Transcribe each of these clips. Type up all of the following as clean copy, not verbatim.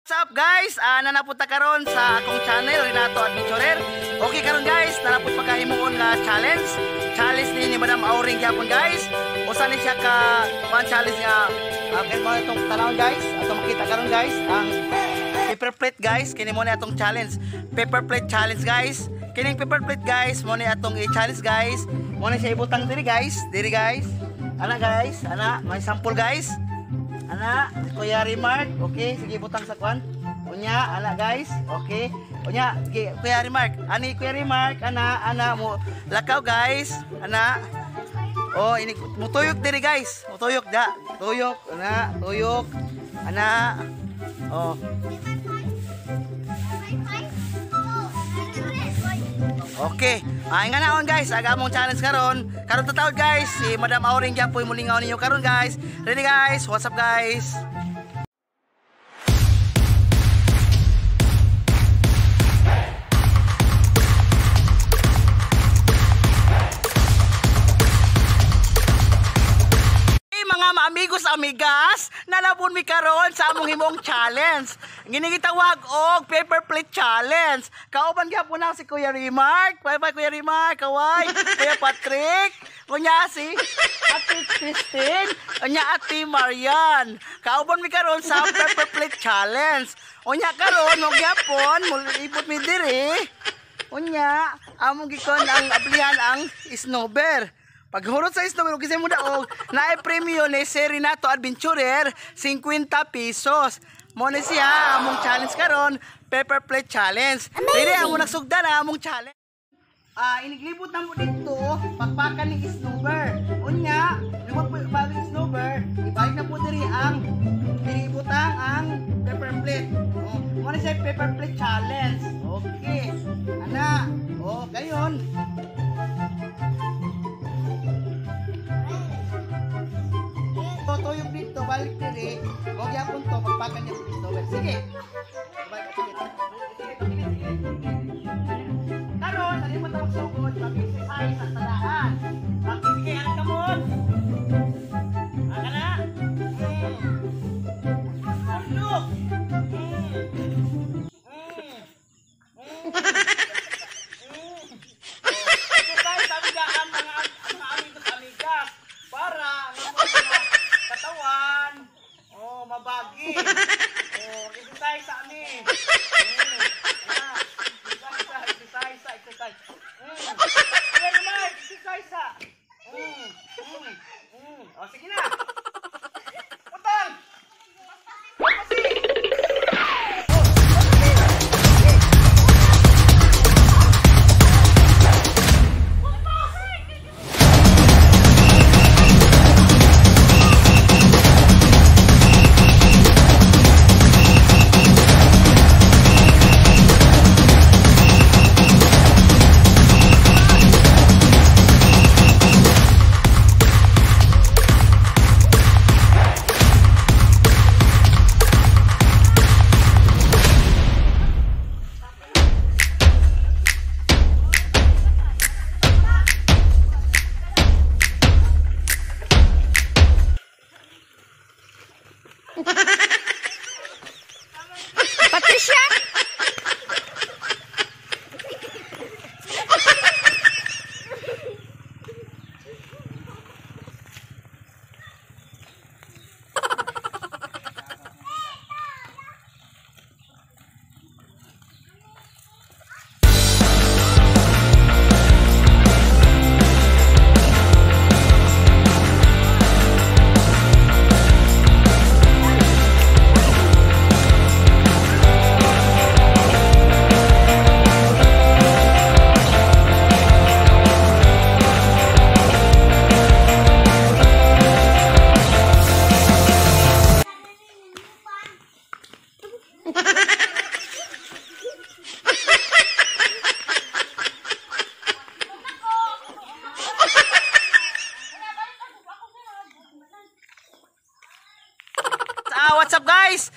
What's up guys? Nanapunta karon sa akong channel Renato Adventurer. Okay karon guys, nanapot pagkahimuon nga challenge. Challenge ni Madam Auring gyapon guys. Usa ni siya ka one challenge nga kay mo itong tanawon guys. Ato makita karon guys ang paper plate guys. Kini mo ni atong challenge. Paper plate challenge guys. Kining paper plate guys, mo ni atong i-challenge guys. Mo ni siya ibutang diri guys. Diri guys. Ana guys, ana may sample guys. Ana, Kuya Remark, okay, sige butang sa kwan. Unya, ana guys, okay. Unya, sige, Kuya Remark. Ani Kuya Remark, ana, ana mo lakaw guys. Ana. Oh, ini mutuyok diri guys. Mutuyok da. Tuyok, ana, tuyok. Ana. Oh. Okay. Ay nga naon guys, aga among challenge karon. Karon tatawd guys, si Madam Auring gyapoy mulingaw ninyo karon guys. Ready guys, what's up guys? Amigos, amigas, nalabon mi karon sa among himong challenge. Ginigitawag og paper plate challenge. Kauban gyapon na si Kuya Remark. Bye bye Kuya Remark, kaway. Kuya Patrick, unya si Ate Christine, unya Ate Marian. Kauban mi karon sa paper plate challenge. Unya karon mo gyapon mulibot mi diri. Unya among gikon ang ablihan ang snowbear. Paghurot sa isno, kasi mo daog, naay premyo ni si Renato Adventurer, 50 pesos. Mo ni siya, among challenge karon, paper plate challenge. Dili among nagsugdan ang among challenge. Iniglibot na mo dito, pakpakan ni snowbear. Unya, limot po yung snowbear, ibalik na po diri ang, dinibutang ang paper plate. Oh, mo ni siya paper plate challenge. Okay. Ana, oh, gayon. Tuyok dito, balik diri. Huwag yapon to, pagpakan niya sa snowbear. Sige. Karon, alimot ang sugod, mag-exercise ang talaan. Sige, anak ka mon. Aka na. Look. Exercise, sabi daan mga amigos, amigas, para katawan, oh, mabagi. Oh, exercise sa amin. Exercise, exercise, exercise. Exercise sa. Oh, sige na. Utang. Patricia! What's up guys?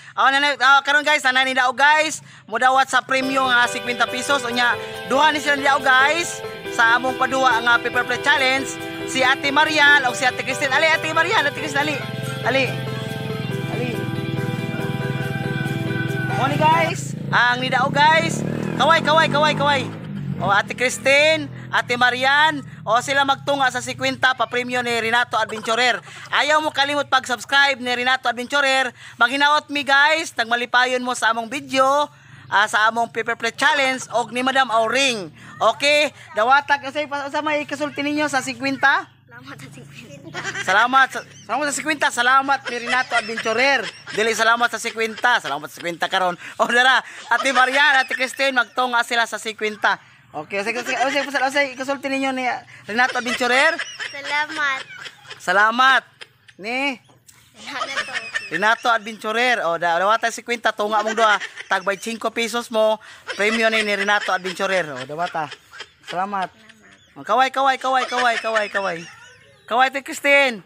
Karon guys, nanay ni daog guys. Mudawat sa premyo nga 50 pesos. Unya, duha ni sila ni daog guys sa among paduwa nga paper plate challenge. Si Ate Marian o si Ate Christine. Ali Ate Marian, Ate Christine, ali. Ali. Ali. Mo guys. Ang nidao, guys. Kaway, kaway, kaway, kaway. O, Ate Christine, Ate Marian, o sila magtunga sa 50 pa premyo ni Renato Adventurer. Ayaw mo kalimot pag-subscribe ni Renato Adventurer. Maghinaot mi, guys, tagmalipayon mo sa among video, sa among paper plate challenge og ni Madam Auring. Okay, dawata kasi sa may kasulti ninyo sa 50. Salamat sa 50. Salamat sa, salamat sa 50, salamat ni Renato Adventurer. Dili salamat sa 50, salamat sa 50 karon. O dara, Ate Marian, Ate Christine, magtunga sila sa 50. Okay, sige, sige, sige, sige, sige, kasulti ninyo ni Renato Adventurer. Salamat. Salamat ni Renato. Renato Adventurer. O dawata 50, tunga mong duha. Tag 5 pesos mo, premyo ni Renato Adventurer. O dawata. Salamat. O, kaway, kaway, kaway, kaway, kaway, kaway. Kaway, Ate Christine.